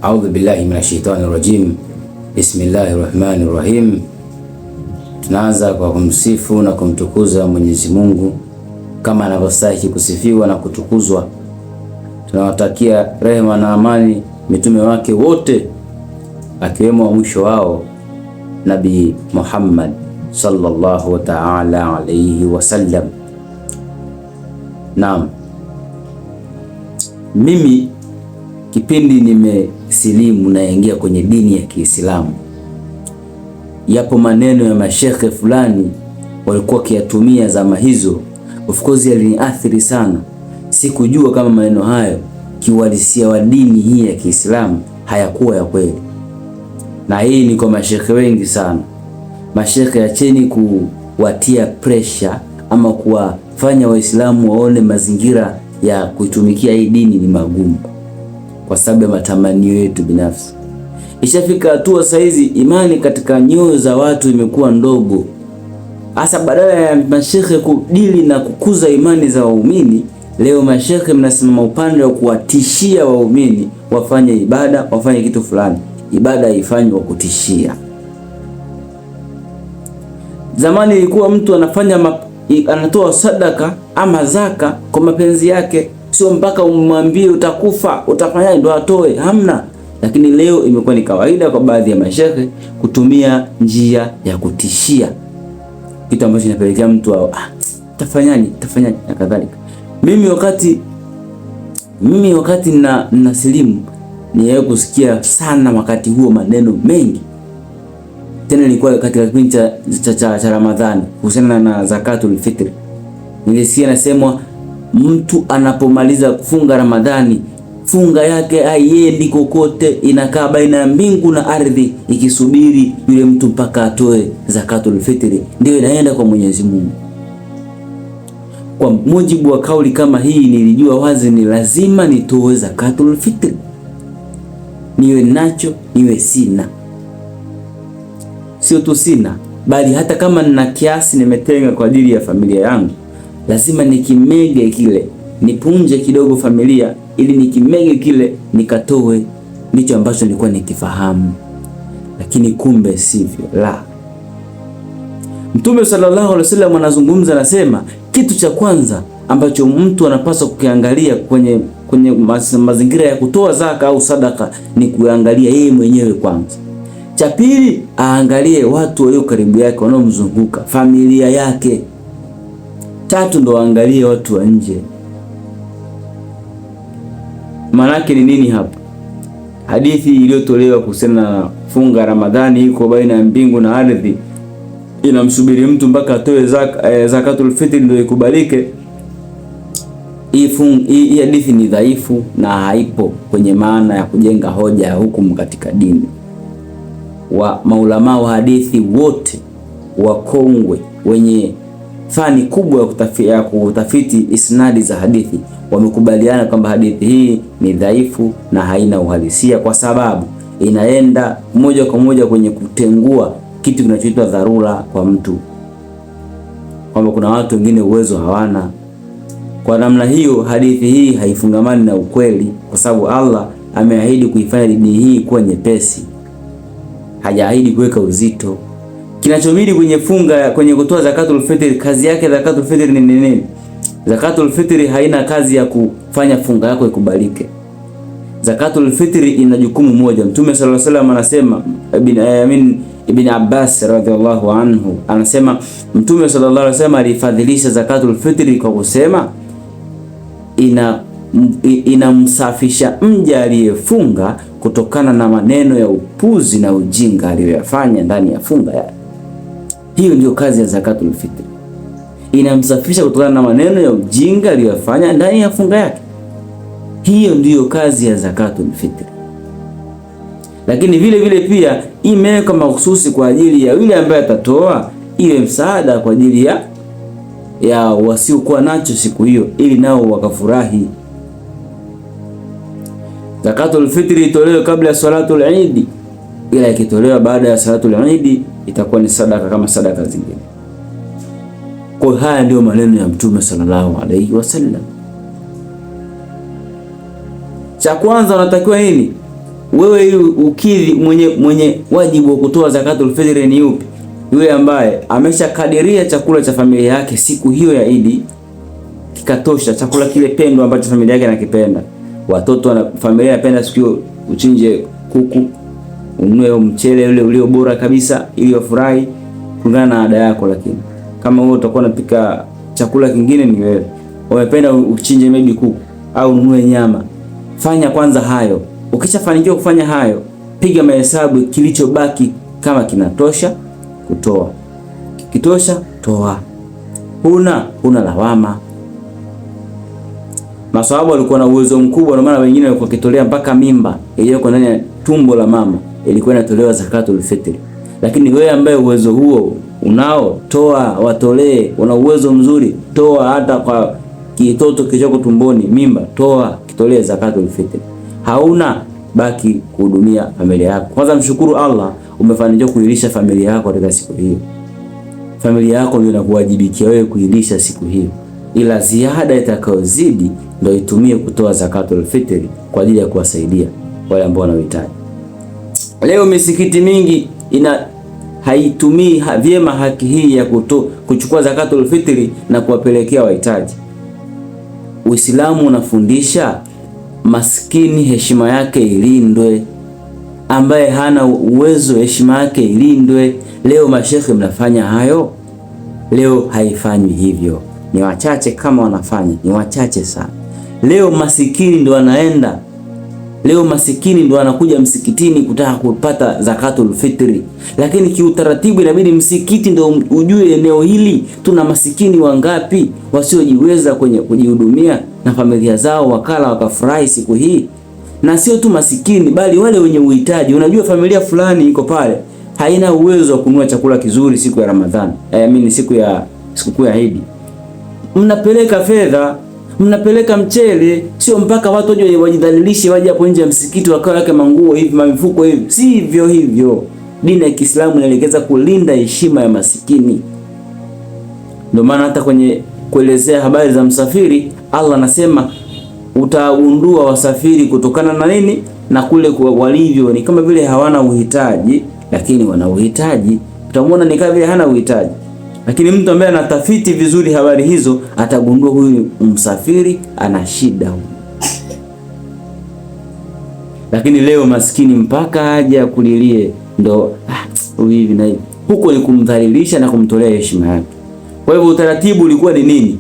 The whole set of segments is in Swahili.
A'udhu billahi minashaitani rajim. Bismillahi rahmani rahim. Tunaanza kwa kumsifu na kumtukuza Mwenyezi Mungu kama anavyostahili kusifiwa na kutukuzwa. Tunawatakia rehema na amani mitume wake wote akiwemo wa mwisho wao Nabii Muhammad sallallahu ta'ala alayhi wasallam. Naam, mimi kipindi nimesilimu naingia kwenye dini ya Kiislamu, yapo maneno ya mashekhe fulani walikuwa wakiyatumia zama hizo, of course yaliniathiri sana. Sikujua kama maneno hayo kiuhalisia wa dini hii ya Kiislamu hayakuwa ya kweli, na hii ni kwa mashekhe wengi sana. Mashekhe, acheni kuwatia pressure ama kuwafanya Waislamu waone mazingira ya kuitumikia hii dini ni magumu kwa sababu ya matamanio yetu binafsi. Ishafika hatua saizi imani katika nyoyo za watu imekuwa ndogo, hasa badala ya mashekhe kudili na kukuza imani za waumini, leo mashekhe mnasimama upande wa kuwatishia waumini wafanye ibada, wafanye kitu fulani. Ibada haifanywi kwa kutishia. Zamani ilikuwa mtu anafanya anatoa sadaka ama zaka kwa mapenzi yake, sio mpaka umwambie utakufa utafanyaje ndo atoe, hamna. Lakini leo imekuwa ni kawaida kwa baadhi ya mashehe kutumia njia ya kutishia, kitu ambacho kinapelekea mtu tafanyaje tafanyaje na kadhalika. Mimi wakati na silimu niwahi kusikia sana wakati huo maneno mengi, tena ilikuwa katika kipindi cha Ramadhani kuhusiana na zakatul fitri. Nilisikia nasemwa mtu anapomaliza kufunga Ramadhani, funga yake haiendi kokote, inakaa baina ya mbingu na ardhi ikisubiri yule mtu mpaka atoe zakatul fitri, ndio inaenda kwa Mwenyezi Mungu. Kwa mujibu wa kauli kama hii, nilijua wazi ni lazima nitoe zakatul fitri, niwe nacho niwe sina. Sio tu sina, bali hata kama nina kiasi nimetenga kwa ajili ya familia yangu, lazima nikimege kile, nipunje kidogo familia, ili nikimege kile nikatoe. Ndicho ambacho nilikuwa nikifahamu, lakini kumbe sivyo. La, Mtume sallallahu alaihi wasallam anazungumza, anasema kitu cha kwanza ambacho mtu anapaswa kukiangalia kwenye mazingira ya kutoa zaka au sadaka ni kuangalia yeye mwenyewe kwanza. Cha pili, aangalie watu walio karibu yake wanaomzunguka, familia yake. Tatu, ndo aangalie watu wa nje. Maanake ni nini hapa? Hadithi iliyotolewa kuhusiana na funga Ramadhani iko baina ya mbingu na ardhi, inamsubiri mtu mpaka atoe zakatul fitri ndio ikubalike. Hii hadithi ni dhaifu na haipo kwenye maana ya kujenga hoja ya hukumu katika dini. Wa maulama wa hadithi wote wakongwe wenye fani kubwa ya kutafiti isnadi za hadithi wamekubaliana kwamba hadithi hii ni dhaifu na haina uhalisia, kwa sababu inaenda moja kwa moja kwenye kutengua kitu kinachoitwa dharura kwa mtu, kwamba kuna watu wengine uwezo hawana. Kwa namna hiyo, hadithi hii haifungamani na ukweli, kwa sababu Allah ameahidi kuifanya dini hii kuwa nyepesi, hajaahidi kuweka uzito. Kinachobidi kwenye funga, kwenye kutoa zakatul fitri, kazi yake zakatul fitri ni nini? Zakatul fitri haina kazi ya kufanya funga yako ikubalike. Zakatul fitri ina jukumu moja. Mtume sallallahu alaihi wasallam anasema, Ibn Abbas radhiallahu anhu anasema Mtume sallallahu alaihi wasallam alifadhilisha zakatul fitri kwa kusema inamsafisha mja aliyefunga kutokana na maneno ya upuzi na ujinga aliyoyafanya ndani ya funga yake. Hiyo ndiyo kazi ya zakatul fitri, inamsafisha kutokana na maneno ya ujinga aliyofanya ndani ya funga yake. Hiyo ndiyo kazi ya zakatul fitri. Lakini vile vile pia imewekwa mahususi kwa ajili ya yule ambaye atatoa, iwe msaada kwa ajili ya wasiokuwa nacho siku hiyo, ili nao wakafurahi. Zakatul fitri itolewe kabla ya salatul Eid, ila ikitolewa baada ya salatul Eid itakuwa ni sadaka kama sadaka zingine. Kwa haya ndiyo maneno ya Mtume sallallahu alaihi wasallam. Cha kwanza unatakiwa nini? Wewe ili ukidhi, mwenye wajibu wa kutoa zakatul fitri ni yupi? Yule ambaye ameshakadiria chakula cha familia yake siku hiyo ya Idi kikatosha, chakula kile pendwa ambacho familia yake anakipenda, watoto na familia inapenda siku hiyo, uchinje kuku, ununue mchele ule ulio bora kabisa ili wafurahi kulingana na ada yako. Lakini kama wewe utakuwa unapika chakula kingine, ni wewe wamependa uchinje maybe kuku au ununue nyama, fanya kwanza hayo. Ukishafanikiwa kufanya hayo, piga mahesabu kilichobaki, kama kinatosha kutoa, kikitosha toa, huna lawama. Maswahaba walikuwa na uwezo mkubwa, ndio maana wengine walikuwa wakitolea mpaka mimba iliyoko ndani ya tumbo la mama ilikuwa inatolewa zakatul fitri. Lakini wewe ambaye uwezo huo unao, toa, watolee. Una uwezo mzuri, toa hata kwa kitoto kilichoko tumboni, mimba, toa, kitolee zakatul fitri. Hauna, baki kuhudumia familia yako. Kwanza mshukuru Allah, umefanikiwa kuilisha familia yako katika siku hiyo. Familia yako ndio inakuwajibikia wewe kuilisha siku hiyo, ila ziada itakayozidi ndio itumie kutoa zakatul fitri kwa ajili ya kuwasaidia wale ambao wanahitaji. Leo misikiti mingi ina haitumii vyema haki hii ya kuchukua zakatul fitri na kuwapelekea wahitaji. Uislamu unafundisha maskini heshima yake ilindwe, ambaye hana uwezo heshima yake ilindwe. Leo mashekhe mnafanya hayo? Leo haifanywi hivyo, ni wachache kama wanafanya, ni wachache sana. Leo masikini ndo wanaenda, leo masikini ndo wanakuja msikitini kutaka kupata zakatul fitri, lakini kiutaratibu inabidi msikiti ndo ujue eneo hili tuna masikini wangapi wasiojiweza kwenye kujihudumia na familia zao, wakala wakafurahi siku hii. Na sio tu masikini, bali wale wenye uhitaji. Unajua familia fulani iko pale haina uwezo wa kununua chakula kizuri siku ya Ramadhani, mimi siku ya sikukuu ya Idi, mnapeleka fedha, mnapeleka mchele, sio mpaka watu waje wajidhalilishe, waje hapo nje ya msikiti wakawa wake manguo hivi mamifuko hivi, sivyo hivyo. Dini ya Kiislamu inaelekeza kulinda heshima ya masikini. Ndio maana hata kwenye kuelezea habari za msafiri, Allah anasema utagundua wasafiri kutokana na nini? Na kule walivyo ni kama vile hawana uhitaji, lakini wana uhitaji. Utamwona ni kama vile hana uhitaji, lakini mtu ambaye anatafiti vizuri habari hizo atagundua huyu msafiri ana shida huyu. Lakini leo maskini mpaka aje akulilie ndo hivi na hivi, huko ni kumdhalilisha na kumtolea heshima yake. Kwa hivyo utaratibu ulikuwa ni nini?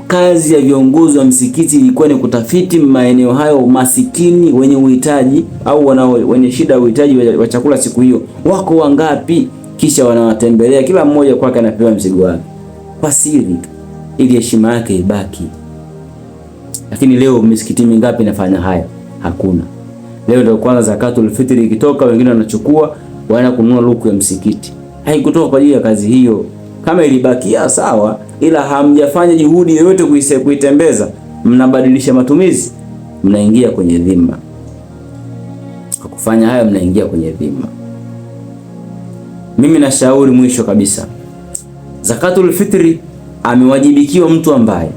Kazi ya viongozi wa msikiti ilikuwa ni kutafiti maeneo hayo, masikini wenye uhitaji au wenye shida ya uhitaji wa chakula siku hiyo wako wangapi, kisha wanawatembelea, kila mmoja kwake anapewa mzigo wake kwa siri, ili heshima yake ibaki. Lakini leo misikiti mingapi inafanya haya? Hakuna. Leo ndio kwanza zakatul fitri ikitoka, wengine wanachukua waenda kununua luku ya msikiti. Haikutoka kwa ajili ya kazi hiyo. Kama ilibakia sawa, ila hamjafanya juhudi yoyote kuitembeza, mnabadilisha matumizi, mnaingia kwenye dhima. Kwa kufanya hayo, mnaingia kwenye dhima. Mimi nashauri mwisho kabisa, zakatul fitri amewajibikiwa mtu ambaye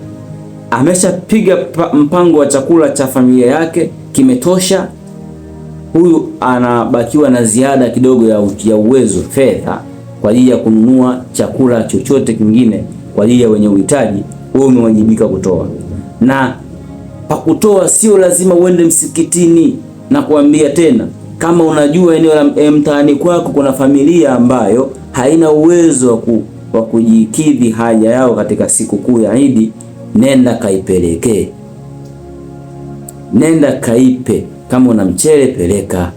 ameshapiga mpango wa chakula cha familia yake kimetosha. Huyu anabakiwa na ziada kidogo ya uwezo fedha kwa ajili ya kununua chakula chochote kingine kwa ajili ya wenye uhitaji. Wewe umewajibika kutoa, na pa kutoa sio lazima uende msikitini. Na kuambia tena, kama unajua eneo la mtaani kwako kuna familia ambayo haina uwezo wa kujikidhi haja yao katika sikukuu ya Idi, nenda kaipelekee, nenda kaipe. Kama una mchele peleka,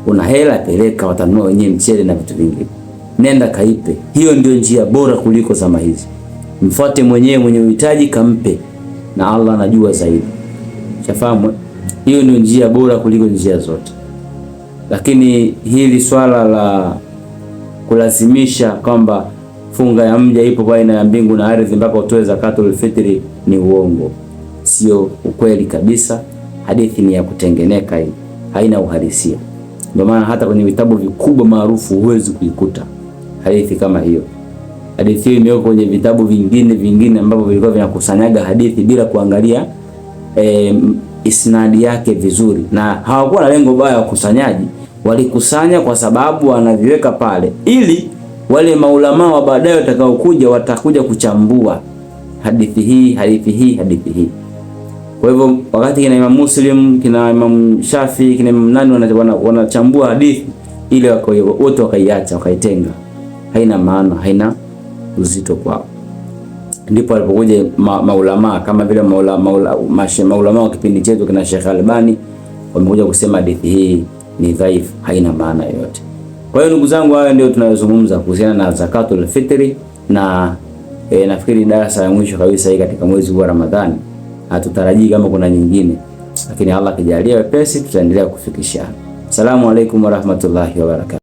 una hela peleka, watanunua wenyewe mchele na vitu vingine. Nenda kaipe. Hiyo ndio njia bora kuliko zama hizi. Mfuate mwenyewe mwenye uhitaji, kampe, na Allah anajua zaidi. Shafahamu, hiyo ndio njia bora kuliko njia zote. Lakini hili swala la kulazimisha kwamba funga ya mja ipo baina ya mbingu na ardhi mpaka utoe zakatul fitri ni uongo, sio ukweli kabisa. Hadithi ni ya kutengeneka hii, haina uhalisia. Ndio maana hata kwenye vitabu vikubwa maarufu huwezi kuikuta hadithi kama hiyo. Hadithi hiyo imewekwa kwenye vitabu vingine vingine ambavyo vilikuwa vinakusanyaga hadithi bila kuangalia isnadi yake vizuri, na hawakuwa na lengo baya wakusanyaji, walikusanya kwa sababu wanaviweka pale ili wale maulama wa baadaye watakaokuja watakuja kuchambua hadithi hii, hadithi hii, hadithi hii. Kwa hivyo wakati kina Imam Muslim, kina Imam Shafi, kina Imam nani wanachambua hadithi ile, wote wakaiacha, wakaitenga, haina maana, haina uzito kwao. Ndipo alipokuja maulama kama vile maulama wa kipindi chetu kina Sheikh Albani wamekuja kusema hadithi hii ni dhaifu, haina maana yoyote. Kwa hiyo ndugu zangu, haya ndio tunayozungumza kuhusiana na zakatul fitri na nafikiri darasa ya mwisho kabisa hii katika mwezi huu wa Ramadhani. Hatutarajii kama kuna nyingine, lakini Allah akijalia wepesi tutaendelea kufikishana. Asalamu alaykum warahmatullahi wabarakatuh.